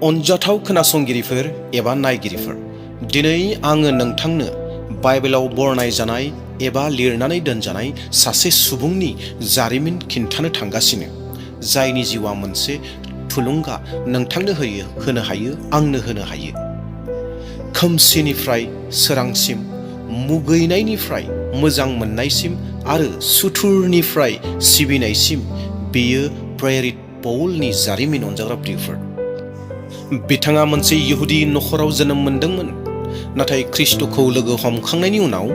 अनजाथाव खोनासंगिरिफोर एबा नायगिरिफोर, दिनै आङो नोंथांनो बाइबेलाव बरनाय जानाय एबा लिरनानै दोनजानाय सासे सुबुंनि जारिमिन खिन्थानो थांगासिनो, जायनि जिउआ मोनसे थुलुंगा नोंथांनो होनो हायो, आंनो होनो हायो। खोमसिनिफ्राय सोरांसिम, मुगैनायनिफ्राय मोजां मोननायसिम आरो सुथुरनिफ्राय सिबिनायसिम, बेयो प्रेरित पौलनि जारिमिन। अनजाग्रा प्रियफोर, बिथाङा मोनसे इहुदी नखराव जोनोम मोनदोंमोन, नाथाय ख्रिस्ट'खौ लोगो हमखांनायनि उनाव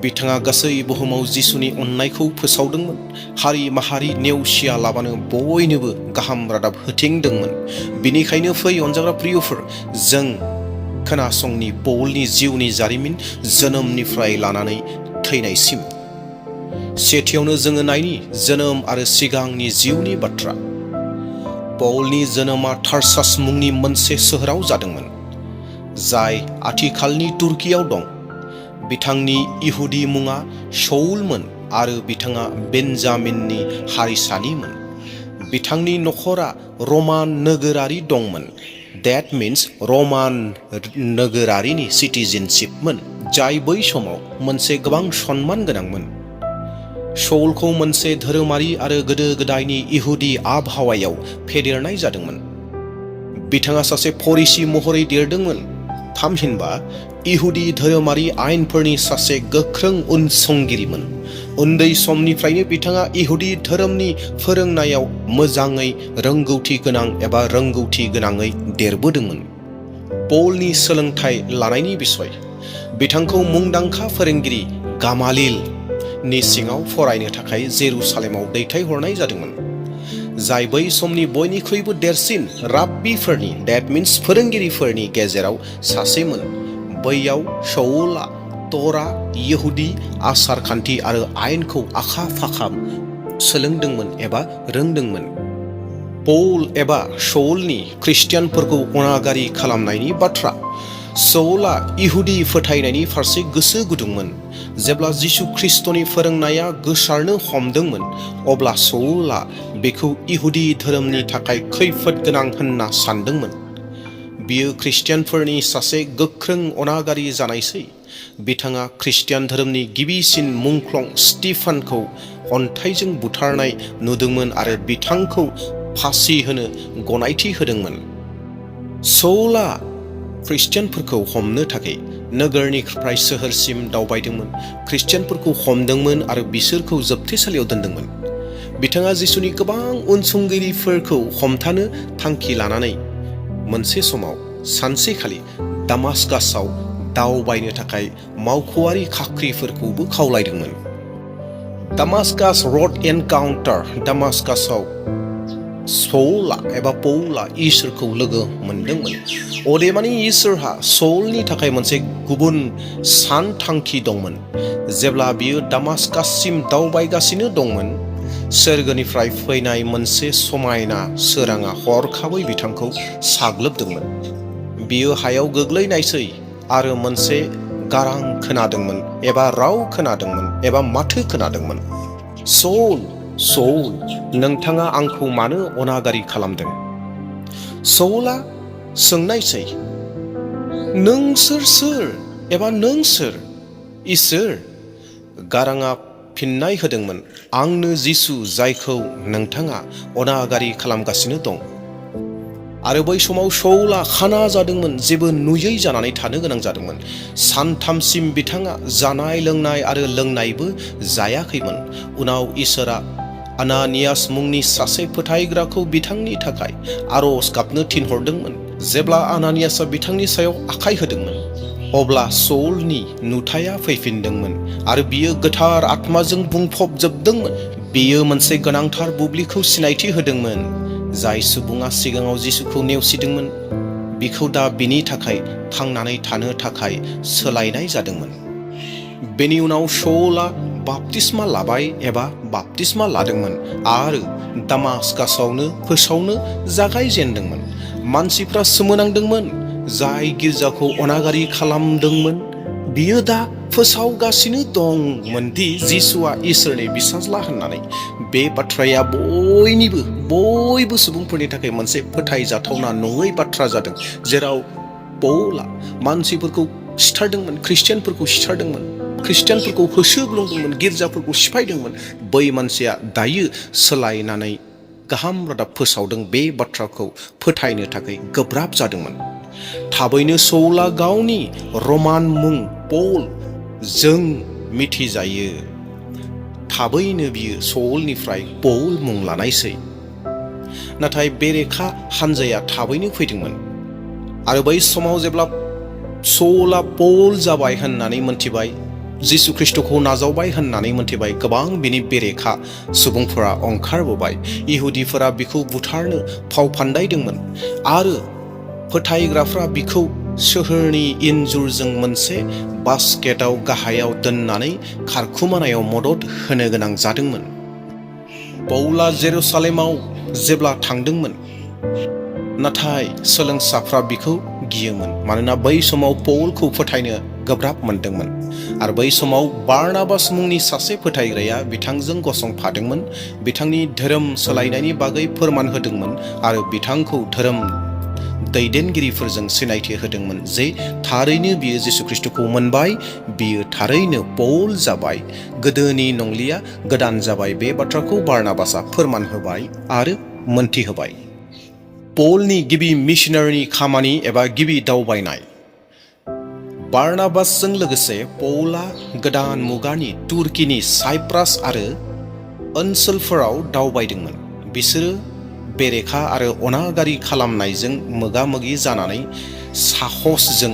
बिथाङा गासै बुहुमाव जिसुनि अननायखौ फोसावदोंमोन। हारि माहारि नेवसिया लाबानो बयनोबो गाहाम रादाब होथिंदोंमोन। बिनिखायनो फै अनजाग्रा प्रियफोर, जों खोनासंनि पौलनि जिउनि जारिमिन, जोनोमनिफ्राय लानानै थैनायसिम। सेथियावनो जोङो नायनि जोनोम आरो सिगांनि जिउनि बाथ्रा। पौलनि जोनोमा टार्सास मुंनि मोनसे सोहोराव जादोंमोन, जाय आथिखालनि तुर्कीयाव दं। बिथांनि इहुदी मुङा शौलमोन आरो बिथाङा बेन्जामिननि हारिसानिमोन। बिथांनि नखरा रमान नोगोरारि दंमोन, देट मिन्स रमान नोगोरारिनि सिटिजेनशिपमोन, जाय बै समाव मोनसे गोबां सनमान गोनांमोन। शौलखौ मोनसे धोरोमारि आरो गोदो गोदायनि इहुदी आबहावायाव फेदेरनाय जादोंमोन। बिथाङा सासे फरिसी महरै देरदोंमोन, थामहिनबा इहुदी धोरोमारि आयेनफोरनि सासे गोख्रों उनसंगिरिमोन। उन्दै समनिफ्रायनो बिथाङा इहुदी धोरोमनि फोरोंनायाव मोजाङै रोंगौथि गोनाङै देरबोदोंमोन। पौलनि सोलोंथाइ लानायनि बिसय। बिथांखौ मुंदांखा फोरोंगिरि गामालिल नि सिङाव फरायनो थाखाय जेरुसालेमाव दैथायहरनाय जादोंमोन, जाय बै समनि बयनिख्रुइबो देरसिन राब्बिफोरनि, देट मिन्स फोरोंगिरिफोरनि गेजेराव सासेमोन। बैयाव शौलआ त'रा, इहुदी आसार खान्थि आरो आयेनखौ आखा फाखा सोलोंदोंमोन एबा रोंदोंमोन। पौल एबा शौलनि ख्रिस्टियानफोरखौ अनागारि खालामनायनि बाथ्रा। शौलआ इहुदी फोथायनायनि फारसे गोसो गुदुंमोन। जेब्ला जिसु ख्रिस्ट'नि फोरोंनाया गोसारनो हमदोंमोन, अब्ला शौलआ बेखौ इहुदी धोरोमनि थाखाय खैफोद गोनां होनना सानदोंमोन। बियो ख्रिस्टियानफोरनि सासे गोख्रों अनागारि जानायसै। बिथाङा ख्रिस्टियान धोरोमनि गिबिसिन मुंख्लं स्टिफानखौ अन्थाइजों बुथारनाय नुदोंमोन आरो बिथांखौ फासि होनो गनायथि होदोंमोन। शौलआ ख्रिस्टियानफोरखौ हमनो थाखाय नोगोरनिफ्राय सोहोरसिम दावबायदोंमोन, ख्रिस्टियानफोरखौ हमदोंमोन आरो बिसोरखौ जोबथेसालियाव दोनदोंमोन। बिथाङा जिसुनि गोबां उनसंगिरिफोरखौ हमथानो थांखि लानानै मोनसे समाव सानसेखालि दामास्कासआव दावबायनो थाखाय मावख'आरि खाख्रिफोरखौबो खावलायदोंमोन। दामास्कास र'ड एनकाउन्टार। दामास्कासआव पौलआ इसोरखौ लोगो मोनदोंमोन। अदेबानि इसोरहा शौलनि थाखाय मोनसे गुबुन सानथांखि दंमोन। जेब्ला बियो दामास्काससिम दावबायगासिनो दंमोन, सोरगोनिफ्राय फैनाय मोनसे समायना सोराङा हरखाबै बिथांखौ साग्लोबदोंमोन। बियो हायाव गोग्लैनायसै आरो मोनसे गारां खोनादोंमोन एबा राव खोनादोंमोन एबा माथो खोनादोंमोन। सौल, सौल, नोंथाङा आंखौ मानो अनागारि खालामदों? शौलआ सोंनायसै, नोंसोर सोर एबा नों सोर? इसोर। गाराङा फिननाय होदोंमोन, आंनो जिसु, जायखौ नोंथाङा अनागारि खालामगासिनो दं। आरो बै समाव शौलआ खाना जादोंमोन, जेबो नुयै जानानै थानो गोनां जादोंमोन। सानथामसिम बिथाङा जानाय लोंनाय आरो लोंनायबो जायाखैमोन। उनाव इसोरआ आनानियास मुंनि सासे फोथायग्राखौ बिथांनि थाखाय आरज गाबनो थिनहरदोंमोन। जेब्ला आनानियासआ बिथांनि सायाव आखाय होदोंमोन, अब्ला शौलनि नुथाया फैफिनदोंमोन आरो बियो गोथार आत्माजों बुंफबजोबदोंमोन। बियो मोनसे गोनांथार बुब्लिखौ सिनायथि होदोंमोन। जाय सुबुङा सिगाङाव जिसुखौ नेवसिदोंमोन, बिखौ दा बिनि थाखाय थांनानै थानो थाखाय सोलायनाय जादोंमोन। बेनि उनाव शौलआ बाप्तिस्मा लादोंमोन आरो दामास्कासआवनो फोसावनो जागायजेनदोंमोन। मानसिफ्रा सोमोनांदोंमोन। जाय गिर्जाखौ अनागारि खालामदोंमोन, बियो दा फोसावगासिनो दंमोन दि जिसुआ इसोरनि फिसाज्ला होननानै। बे बाथ्राया बयबो सुबुंफोरनि थाखाय मोनसे फोथायजाथावना नङै बाथ्रा जादों, जेराव पौला मानसिफोरखौ सिथारदोंमोन, ख्रिस्टियानफोरखौ होसोग्लुंदोंमोन, गिर्जाफोरखौ सिफायदोंमोन। बै मानसिया दायो सोलायनानै गाहाम रादाब फोसावदों। बे बाथ्राखौ फोथायनो थाखाय गोब्राब जादोंमोन। थाबैनो सौला गावनि रमान मुं पल जों मिथिजायो। थाबैनो बियो सौलनिफ्राय पल मुं लानायसै। नाथाय बेरेखा हानजाया थाबैनो फैदोंमोन आरो बै समाव जेब्ला सौला पल जाबाय होननानै मोनथिबाय, जिसु ख्रिस्टखौ नाजावबाय होननानै मोनथिबाय, गोबां बिनि बेरेखा सुबुंफोरा ओंखारबोबाय। इहुदिफोरा बिखौ बुथारनो फाव फान्दायदोंमन आरो फोथायग्राफ्रा बिखौ सोहोरनि इन्जुरजों मोनसे बास्केटआव गाहायाव दोननानै खारखुमानायाव मदद होनो गोनां जादोंमोन। पौला जेरुसालेमाव जेब्ला थांदोंमोन, नाथाय सोलोंसाफ्रा बिखौ गियोमोन, मानोना बै समाव पौलखौ फोथायनो गोब्राब मोनदोंमोन आरो बै समाव बारनाबास मुंनि सासे फोथायग्राया बिथांजों गसंफादोंमोन, बिथांनि धोरोम सोलायनायनि बागै फोरमान होदोंमोन आरो बिथांखौ धोरोम दैदेनगिरिफोरजों सिनायथि होदोंमोन जे थारैनो बियो जिसु ख्रिस्टखौ मोनबाय, बियो थारैनो पौल जाबाय, गोदोनि नंलिया गोदान जाबाय। बे बाथ्राखौ बारनाबासआ फोरमान होबाय आरो मोनथिहोबाय। पौलनि गिबि मिशनारिनि खामानि एबा गिबि दावबायनाय। बारनाबासजों लोगोसे पौला गोदान मुगानि तुर्कीनि साइप्रास आरो ओनसोलफोराव दावबायदोंमन। बिसोरो बेरेखा आरो अनागारि खालामनायजों मोगा-मोगि जानानै साहसजों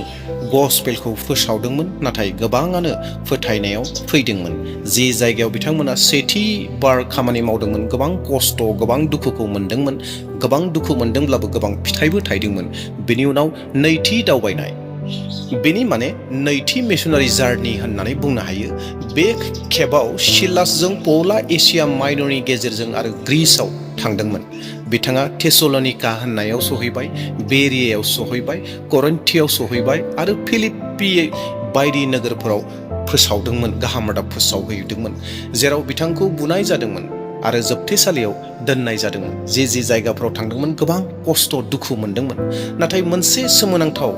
गसपेलखौ फोसावदोंमन, नाथाय गोबाङानो फोथायनायाव फैदोंमन। जि जायगायाव बिथांमोना सेथि बार खामानि मावदोंमोन, गोबां खस्थ', गोबां दुखुखौ मोनदोंमोन, गोबां दुखु मोनदोंब्लाबो गोबां फिथाइबो थायदोंमोन। बेनि उनाव नैथि दावबायनाय, बेनि माने नैथि मिशनारि जार्नि होननानै बुंनो हायो। बे खेबाव सिलासजों पौला एसिया माइनरनि गेजेरजों आरो ग्रीसआव थांदोंमोन। बिथाङा थेसलोनिका होननायाव सहैबाय, बेरियायाव सहैबाय, करिन्थियाव सहैबाय आरो फिलिप्पि बायदि नोगोरफोराव फोसावदोंमोन, गाहाम रादाब फोसावहैदोंमोन, जेराव बिथांखौ बुनाय जादोंमोन आरो जोबथेसालियाव दोननाय जादोंमोन। जि जायगाफोराव थांदोंमोन गोबां खस्थ' दुखु मोनदोंमोन, नाथाय मोनसे सोमोनांथाव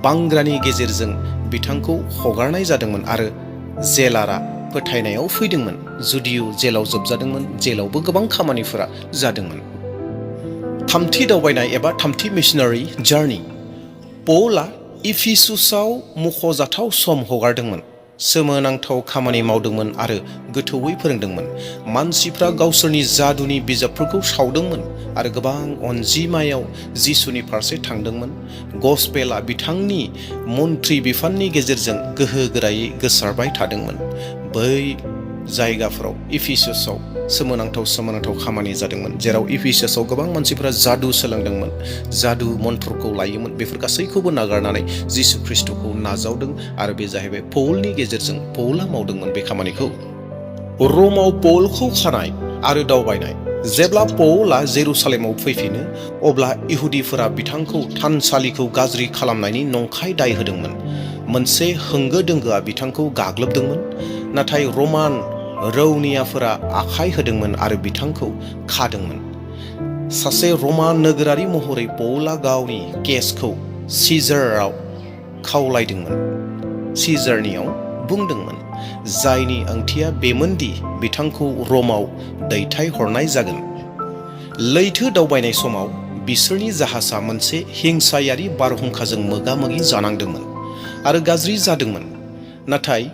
बांग्रानि गेजेरजों बिथांखौ हगारनाय जादोंमोन आरो जेलारा फोथायनायाव फैदोंमोन। जुदिय' जेलाव जोबजादोंमोन, जेलावबो गोबां खामानिफोरा जादोंमोन। थामथि दावबायनाय एबा थामथि मिशनारि जार्नि। पौला इफिसुसाव मख'जाथाव सम हगारदोंमन, सोमोनांथाव खामानि मावदोंमन आरो गोथौवै फोरोंदोंमन। मानसिफ्रा गावसोरनि जादुनि बिजाबफोरखौ सावदोंमन आरो गोबां अनजिमायाव जिसुनि फारसे थांदोंमोन। गसपेला बिथांनि मन्थ्रि बिफाननि गेजेरजों गोहो गोरायै गोसारबाय थादोंमोन। बै जायगाफोराव इफिसासआव सोमोनांथाव खामानि जादोंमोन, जेराव इफिसासआव गोबां मानसिफोरा जादु सोलोंदोंमोन, जादु मन्त्रखौ लायोमोन। बेफोर गासैखौबो नागारनानै जिसु ख्रिस्टखौ नाजावदों आरो बे जाहैबाय पौलनि गेजेरजों पौला मावदोंमोन बे खामानिखौ। रमाव पौलखौ खानाय आरो दावबायनाय। जेब्ला पौला जेरुसालेमाव फैफिनो, अब्ला इहुदिफोरा बिथांखौ थानसालिखौ गाज्रि खालामनायनि नंखाय दाय होदोंमोन। मोनसे होंगो दोंगोआ बिथांखौ गाग्लोबदोंमोन, नाथाय रमान रौनियाफोरा आखाय होदोंमोन आरो बिथांखौ खादोंमोन। सासे रमान नोगोरारि महरै पौला गावनि केसखौ सिजाराव खावलायदोंमन, सिजारनियाव बुंदोंमोन, जायनि ओंथिया बेमोनदि बिथांखौ रमाव दैथायहरनाय जागोन। लैथो दावबायनाय समाव बिसोरनि जाहाजा मोनसे हिंसायारि बारहुंखाजों मोगा-मोगि जानांदोंमोन आरो गाज्रि जादोंमोन, नाथाय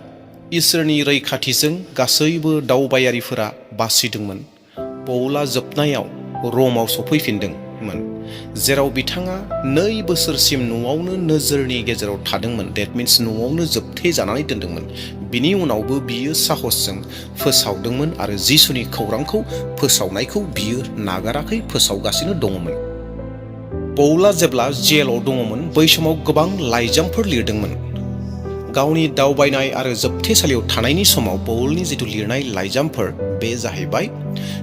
इसोरनि रैखाथिजों गासैबो दावबायारिफोरा बासिदोंमोन। पौला जोबनायाव रमाव सफैफिनदोंमोन, जेराव बिथाङा 2 बोसोरसिम न'आवनो नोजोरनि गेजेराव थादोंमोन। डेट मिन्स न'आवनो जोबथे जानानै दोनदोंमोन। बिनि उनावबो बियो साहसजों फोसावदोंमोन आरो जिसुनि खौरांखौ फोसावनायखौ बियो नागाराखै, फोसावगासिनो दङमोन। पौला जेब्ला जेलाव दङमोन, बै समाव गोबां लाइजामफोर लिरदोंमोन। गावनि दावबायनाय आरो जोबथेसालियाव थानायनि समाव पौलनि जिथु लिरनाय लाइजामफोर, बे जाहैबाय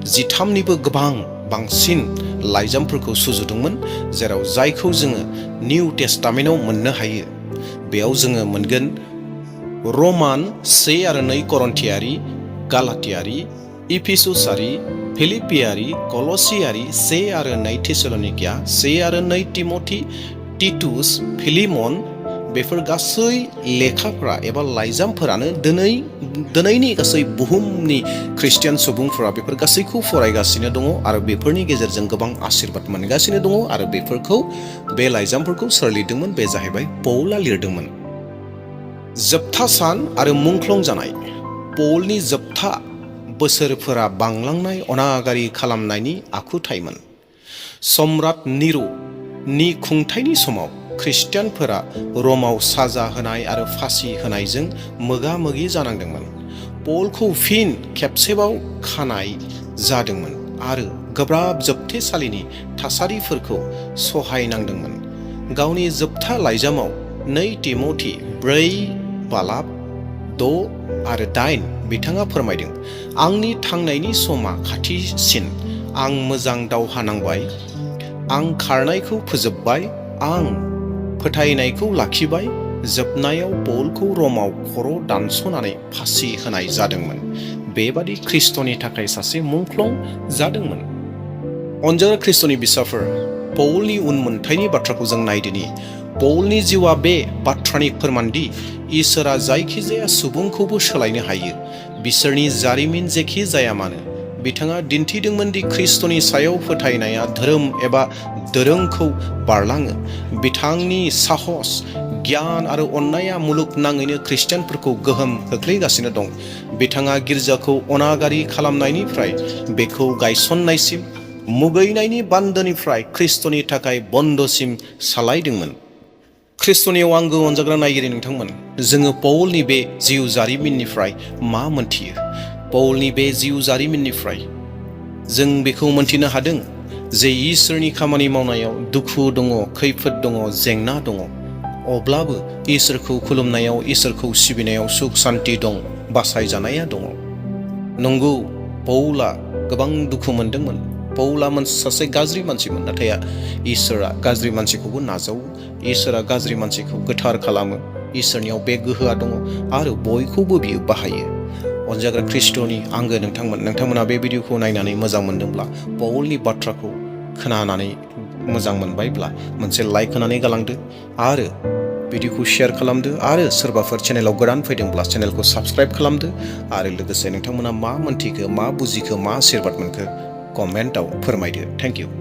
13निबो बांसिन लाइजामफोरखौ सुजुदोंमोन, जेराव जायखौ जोङो निउ टेस्टामेन्टआव मोननो हायो। बेयाव जोङो मोनगोन रमान 1 आरो 2 करन्थियारि, गालातियारि, इफिसुसारि, फिलिपियारि, कलसियारि 1 आरो 2 थेसलोनिकिया, 1 आरो 2 तिमथि, टिटुस, फिलिमन, बेफोर गासै लेखाफ्रा एबा लाइजामफोरानो दिनैनि गासै बुहुमनि ख्रिस्टियान सुबुंफोरा बेफोर गासैखौ फरायगासिनो दङ आरो बेफोरनि गेजेरजों गोबां आशीर्बाद मोनगासिनो दङ आरो बेफोरखौ बे लाइजामफोरखौ सोर लिरदोंमोन? बे जाहैबाय पौलआ लिरदोंमोन। जोबथा सान आरो मुंख्लं जानाय। पौलनि जोबथा बोसोरफोरा बांलांनाय अनागारि खालामनायनि आखुथायमोन। सम्राट निर'नि खुंथायनि समाव ख्रिस्टियानफोरा रमाव साजा होनाय आरो फासि होनायजों मोगा मोगि जानांदोंमोन। पौलखौ फिन खेबसेबाव खानाय जादोंमोन आरो गोब्राब जोबथेसालिनि थासारिफोरखौ सहायनांदोंमोन। गावनि जोबथा लाइजामाव 2 तिमथि 4 बालाब 6 आरो 8 बिथाङा फोरमायदों, आंनि थांनायनि समा खाथिसिन, आं मोजां दावहा नांबाय, आं खारनायखौ फोजोबबाय, आं फोथायनायखौ लाखिबाय। जोबनायाव पौलखौ रमाव खर' दानस'नानै फासि होनाय जादोंमोन। बेबादि ख्रिस्ट'नि थाखाय सासे मुंख्लं जादोंमोन। अनजाग्रा ख्रिस्ट'नि बिसाफोर, पौलनि उनमोनथायनि बाथ्राखौ जों नायदिनि। पौलनि जिउआ बे बाथ्रानि फोरमानदि इसोरा जायखिजाया सुबुंखौबो सोलायनो हायो। बिसोरनि जारिमिन जेखि जाया मानो, बिथाङा दिन्थिदोंमोन दि ख्रिस्ट'नि सायाव फोथायनाया धोरोम एबा दोरोंखौ बारलाङो। बिथांनि साहस, गियान आरो अननाया मुलुगनाङैनो ख्रिस्टियानफोरखौ गोहोम खोख्लैगासिनो दं। बिथाङा गिर्जाखौ अनागारि खालामनायनिफ्राय बेखौ गायसननायसिम, मुगैनायनि बान्दोनिफ्राय ख्रिस्ट'नि थाखाय बन्दसिम सालायदोंमोन। ख्रिस्ट'नियाव आंगो अनजाग्रा नायगिरि नोंथांमोन, जोङो पौलनि बे जिउ जारिमिननिफ्राय मा मोनथियो? पौलनि बे जिउ जारिमिननिफ्राय जों बेखौ मोनथिनो हादों जे इसोरनि खामानि मावनायाव दुखु दङ, खैफोद दङ, जेंना दङ। अब्लाबो इसोरखौ खुलुमनायाव, इसोरखौ सिबिनायाव सुख सान्ति दं, बासायजानाया दङ। नंगौ, पौलआ गोबां दुखु मोनदोंमोन। पौलआ सासे गाज्रि मानसिमोन, नाथाय इसोरा गाज्रि मानसिखौबो नाजावो। इसोरा गाज्रि मानसिखौ गोथार खालामो। इसोरनियाव बे गोहोआ दङ आरो बयखौबो बियो बाहायो। अनजाग्रा ख्रिस्ट'नि आंगो नोंथांमोना बे भिडिअखौ नायनानै मोजां मोनदोंब्ला, पौलनि बाथ्राखौ खोनानानै मोजां मोनबायब्ला मोनसे लाइक होनानै गालांदो आरो भिडिअखौ शेयार खालामदो आरो सोरबाफोर चेनेलाव गोदान फैदोंब्ला चेनेलखौ साबस्क्राइब खालामदो आरो लोगोसे नोंथांमोना मा मोनथिखो, मा बुजिखो, मा आशीर्बाद मोनखो कमेन्टआव फोरमायदो। Thank you.